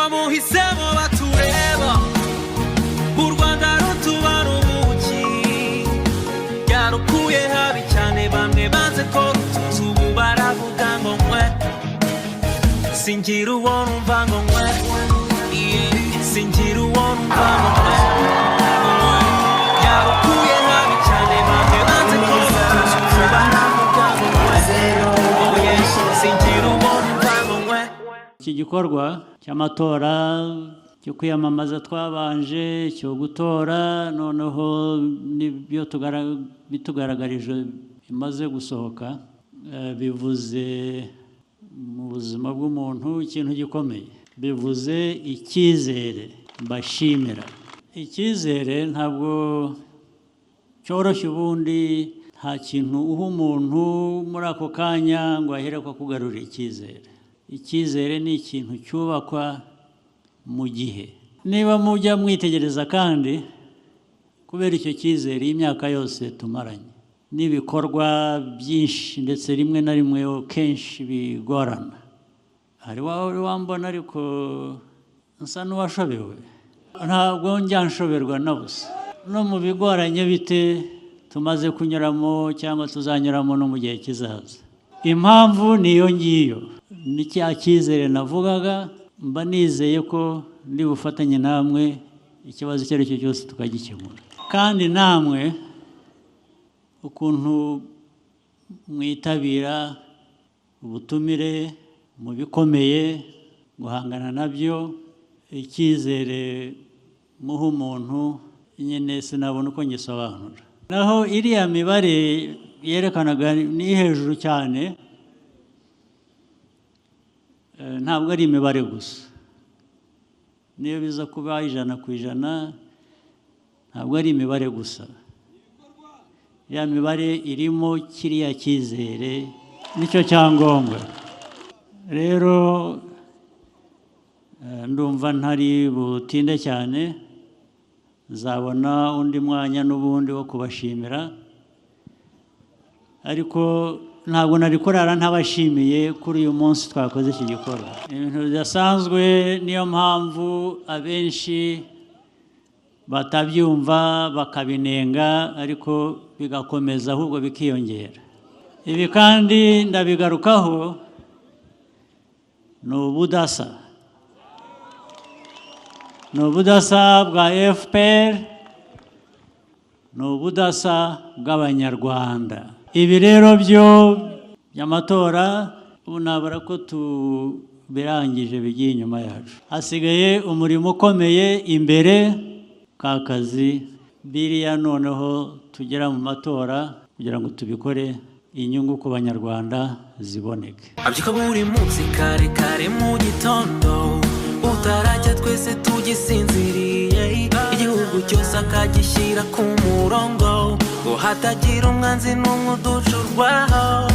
Twamuhisemo batureba, u Rwanda rutubara ubuki, yarukuye habi cyane. Bamwe banze ko rutuza, ubu baravuga ngo nkwe. Singira uwo numva ngo nkwe, singira uwo numva ngo nkwe. Yarukuye habi cyane, bamwe banze ko rutuza, ubu baravuga ngo nkwe. Oh yeah, singira uwo numva ngo nkwe. Iki gikorwa cy'amatora, cyo kwiyamamaza twabanje, cyo gutora, noneho n'ibyo bitugaragarije bimaze gusohoka, bivuze mu buzima bw'umuntu ikintu gikomeye. Bivuze icyizere. Mbashimira icyizere. Ntabwo cyoroshye. Ubundi nta kintu uha umuntu muri ako kanya ngo ahere ko akugarurira icyizere. Icyizere ni ikintu cyubakwa mu gihe. Niba mujya mwitegereza kandi, kubera icyo cyizere y'imyaka yose tumaranye n'ibikorwa byinshi, ndetse rimwe na rimwe kenshi bigorana, hari wawe wambona ariko nsa n'uwashobewe. Ntabwo njya nshoberwa na busa, no mu bigoranye bite tumaze kunyuramo cyangwa tuzanyuramo no mu gihe kizaza. Impamvu ni iyo ngiyo, ni cya cyizere navugaga. Mba nizeye ko ndi bufatanye namwe ikibazo icyo ari cyo cyose tukagikemura. Kandi namwe ukuntu mwitabira ubutumire mu bikomeye guhangana nabyo, icyizere muha umuntu nyine sinabona uko ngisobanura. Naho iriya mibare yerekanaga ni hejuru cyane, ntabwo ari imibare gusa. Niyo biza kuba 100%, ntabwo ari imibare gusa. Ya mibare irimo kiriya cyizere, nicyo cyangombwa. Rero ndumva ntari butinde cyane, nzabona undi mwanya n'ubundi wo kubashimira, ariko ntabwo nari kurara ntabashimiye kuri uyu munsi twakoze iki gikorwa. Ibintu bidasanzwe, niyo mpamvu abenshi batabyumva bakabinenga, ariko bigakomeza ahubwo bikiyongera. Ibi kandi ndabigarukaho, ni ubudasa, ni ubudasa bwa FPR, ni ubudasa bw'Abanyarwanda. Ibi rero byo by'amatora, ubu nabara ko tubirangije, bigiye inyuma yacu. Hasigaye umurimo ukomeye imbere, ka kazi biriya. Noneho tugera mu matora kugira ngo tubikore, inyungu ku Banyarwanda ziboneke. Abyuka buri munsi kare kare mu gitondo, utarajya twese tugisinziriye, igihugu cyose akagishyira ku murongo ngo hatagira umwanzi n'umwe uducurwaho.